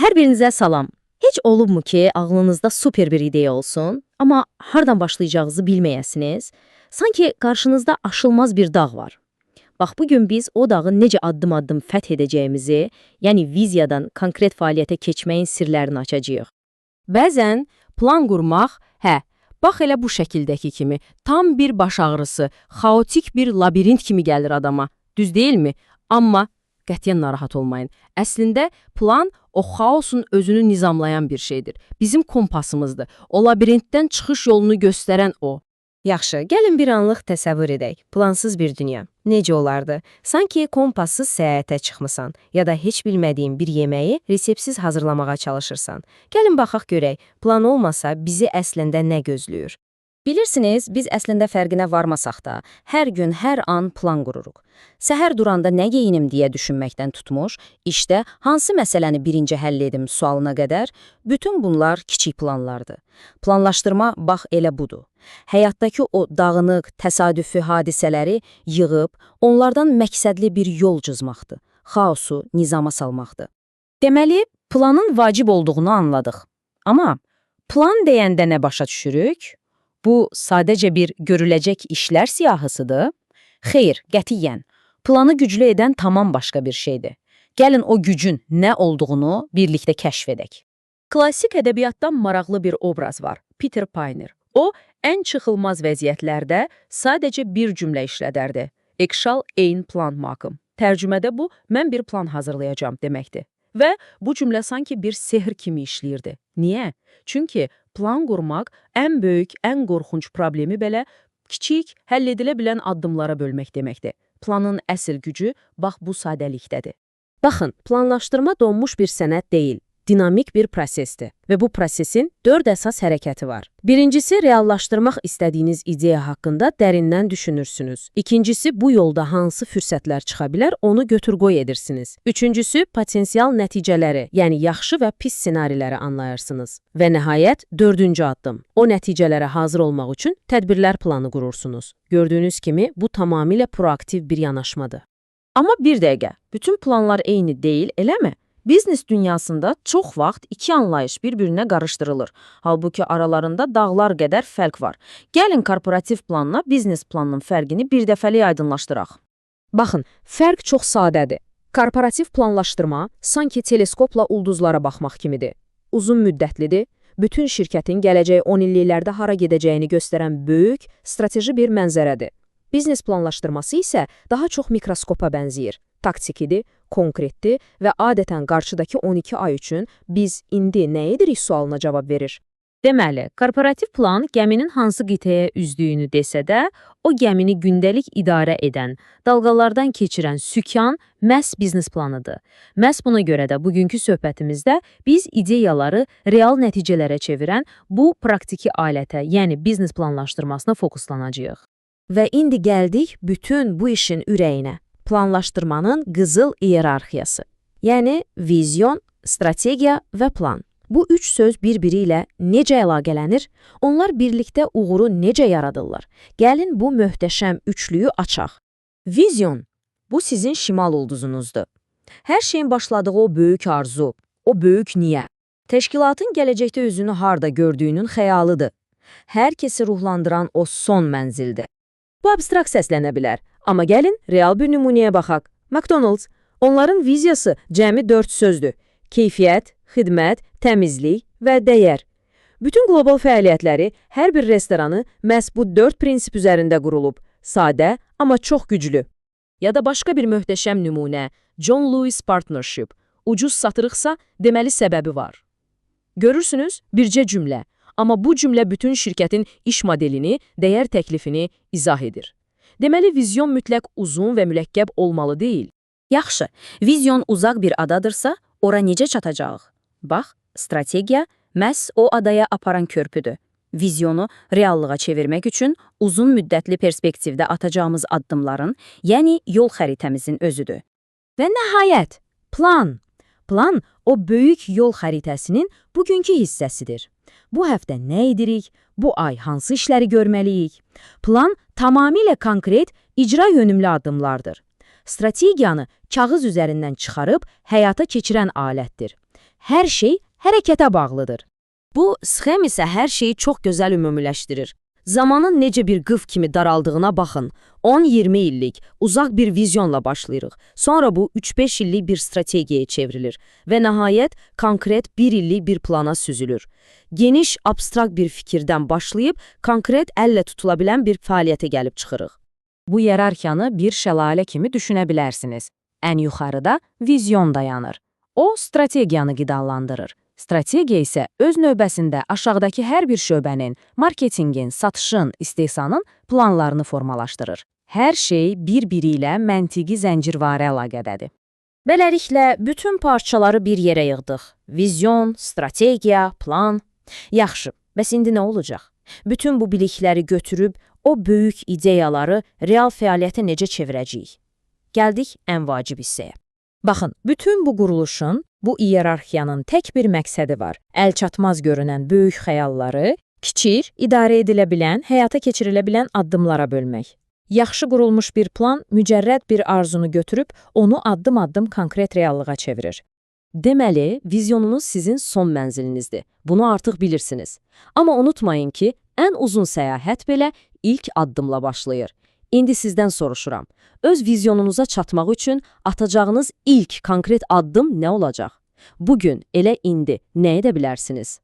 Hər birinizə salam. Heç olubmu ki, ağlınızda super bir ideya olsun, amma hardan başlayacağınızı bilməyəsiniz? Sanki qarşınızda aşılmaz bir dağ var. Bax, bugün biz o dağı necə addım-addım fəth edəcəyimizi, yəni viziyadan konkret fəaliyyətə keçməyin sirlərini açacağıq. Bəzən plan qurmaq, hə, bax elə bu şəkildəki kimi tam bir baş ağrısı, xaotik bir labirint kimi gəlir adama. Düz deyilmi? Amma qətiyyən narahat olmayın. Əslində plan o xaosun özünü nizamlayan bir şeydir. Bizim kompasımızdır. O labirintdən çıxış yolunu göstərən o. Yaxşı, gəlin bir anlıq təsəvvür edək. Plansız bir dünya. Necə olardı? Sanki kompassız səyahətə çıxmısan ya da heç bilmədiyin bir yeməyi reseptsiz hazırlamağa çalışırsan. Gəlin baxaq görək, plan olmasa bizi əslində nə gözləyir? Bilirsiniz, biz əslində fərqinə varmasaq da, hər gün, hər an plan qururuq. Səhər duranda nə geyinim deyə düşünməkdən tutmuş, işdə hansı məsələni birinci həll edim sualına qədər, bütün bunlar kiçik planlardır. Planlaşdırma bax elə budur. Həyatdakı o dağınıq, təsadüfi hadisələri yığıb, onlardan məqsədli bir yol cızmaqdır. Xaosu nizama salmaqdır. Deməli, planın vacib olduğunu anladıq. Amma plan deyəndə nə başa düşürük? Bu, sadəcə bir görüləcək işlər siyahısıdır? Xeyr, qətiyyən. Planı güclü edən tamam başqa bir şeydir. Gəlin o gücün nə olduğunu birlikdə kəşf edək. Klassik ədəbiyyatdan maraqlı bir obraz var. Peter Piner. O, ən çıxılmaz vəziyyətlərdə sadəcə bir cümlə işlədərdi. Ik zal een plan maken. Tərcümədə bu, mən bir plan hazırlayacağam deməkdir. Və bu cümlə sanki bir sehr kimi işləyirdi. Niyə? Çünki plan qurmaq ən böyük, ən qorxunc problemi belə kiçik, həll edilə bilən addımlara bölmək deməkdir. Planın əsl gücü bax bu sadəlikdədir. Baxın, planlaşdırma donmuş bir sənət deyil, dinamik bir prosesdir və bu prosesin 4 əsas hərəkəti var. Birincisi, reallaşdırmaq istədiyiniz ideya haqqında dərindən düşünürsünüz. İkincisi, bu yolda hansı fürsətlər çıxa bilər, onu götür-qoy edirsiniz. Üçüncüsü, potensial nəticələri, yəni yaxşı və pis ssenariləri anlayırsınız. Və nəhayət, dördüncü addım. O nəticələrə hazır olmaq üçün tədbirlər planı qurursunuz. Gördüyünüz kimi, bu tamamilə proaktiv bir yanaşmadır. Amma bir dəqiqə, bütün planlar eyni deyil, eləmi? Biznes dünyasında çox vaxt iki anlayış bir-birinə qarışdırılır. Halbuki aralarında dağlar qədər fərq var. Gəlin korporativ planla biznes planının fərqini bir dəfəlik aydınlaşdıraq. Baxın, fərq çox sadədir. Korporativ planlaşdırma sanki teleskopla ulduzlara baxmaq kimidir. Uzun müddətlidir, bütün şirkətin gələcək 10 illiklərdə hara gedəcəyini göstərən böyük, strateji bir mənzərədir. Biznes planlaşdırması isə daha çox mikroskopa bənzəyir. Taktikidir, konkretdir və adətən qarşıdakı 12 ay üçün biz indi nə edirik sualına cavab verir. Deməli, korporativ plan gəminin hansı qitəyə üzdüyünü desə də, o gəmini gündəlik idarə edən, dalğalardan keçirən sükan məhz biznes planıdır. Məhz buna görə də bugünkü söhbətimizdə biz ideyaları real nəticələrə çevirən bu praktiki alətə, yəni biznes planlaşdırmasına fokuslanacağıq. Və indi gəldik bütün bu işin ürəyinə. Planlaşdırmanın qızıl iyerarxiyası. Yəni vizyon, strategiya və plan. Bu üç söz bir-biri ilə necə əlaqələnir? Onlar birlikdə uğuru necə yaradırlar? Gəlin bu möhtəşəm üçlüyü açaq. Vizyon. Bu sizin şimal ulduzunuzdur. Hər şeyin başladığı o böyük arzu, o böyük niyə. Təşkilatın gələcəkdə özünü harda gördüyünün xəyalıdır. Hər kəsi ruhlandıran o son mənzildir. Bu abstrakt səslənə bilər, amma gəlin real bir nümunəyə baxaq. McDonald's. Onların viziyası cəmi 4 sözdür. Keyfiyyət, xidmət, təmizlik və dəyər. Bütün qlobal fəaliyyətləri, hər bir restoranı məhz bu 4 prinsip üzərində qurulub. Sadə, amma çox güclü. Ya da başqa bir möhtəşəm nümunə, John Lewis Partnership. Ucuz satırıqsa, deməli səbəbi var. Görürsünüz, bircə cümlə. Amma bu cümlə bütün şirkətin iş modelini, dəyər təklifini izah edir. Deməli, vizyon mütləq uzun və mürəkkəb olmalı deyil. Yaxşı, vizyon uzaq bir adadırsa, ora necə çatacağıq? Bax, strategiya məhz o adaya aparan körpüdür. Vizyonu reallığa çevirmək üçün uzun müddətli perspektivdə atacağımız addımların, yəni yol xəritəmizin özüdür. Və nəhayət, plan. Plan o böyük yol xəritəsinin bugünkü hissəsidir. Bu həftə nə edirik? Bu ay hansı işləri görməliyik? Plan tamamilə konkret, icra yönümlü addımlardır. Strategiyanı kağız üzərindən çıxarıb həyata keçirən alətdir. Hər şey hərəkətə bağlıdır. Bu sxem isə hər şeyi çox gözəl ümumiləşdirir. Zamanın necə bir qıf kimi daraldığına baxın. 10-20 illik uzaq bir vizyonla başlayırıq. Sonra bu 3-5 illik bir strategiyaya çevrilir və nəhayət konkret 1 illik bir plana süzülür. Geniş, abstrakt bir fikirdən başlayıb konkret əllə tutula bilən bir fəaliyyətə gəlib çıxırıq. Bu hiyerarxiyanı bir şəlalə kimi düşünə bilərsiniz. Ən yuxarıda vizyon dayanır. O, strategiyanı qidalandırır. Strategiya isə öz növbəsində aşağıdakı hər bir şöbənin, marketinqin, satışın, istehsanın planlarını formalaşdırır. Hər şey bir-biri ilə məntiqi zəncirvari əlaqədədir. Beləliklə, bütün parçaları bir yerə yığdıq. Vizyon, strategiya, plan. Yaxşı, bəs indi nə olacaq? Bütün bu bilikləri götürüb o böyük ideyaları real fəaliyyətə necə çevirəcəyik? Gəldik ən vacib hissəyə. Baxın, bütün bu quruluşun, bu iyerarxiyanın tək bir məqsədi var. Əlçatmaz görünən böyük xəyalları kiçik, idarə edilə bilən, həyata keçirilə bilən addımlara bölmək. Yaxşı qurulmuş bir plan mücərrəd bir arzunu götürüb onu addım-addım konkret reallığa çevirir. Deməli, vizyonunuz sizin son mənzilinizdir. Bunu artıq bilirsiniz. Amma unutmayın ki, ən uzun səyahət belə ilk addımla başlayır. İndi sizdən soruşuram. Öz vizyonunuza çatmaq üçün atacağınız ilk konkret addım nə olacaq? Bugün, elə indi nə edə bilərsiniz?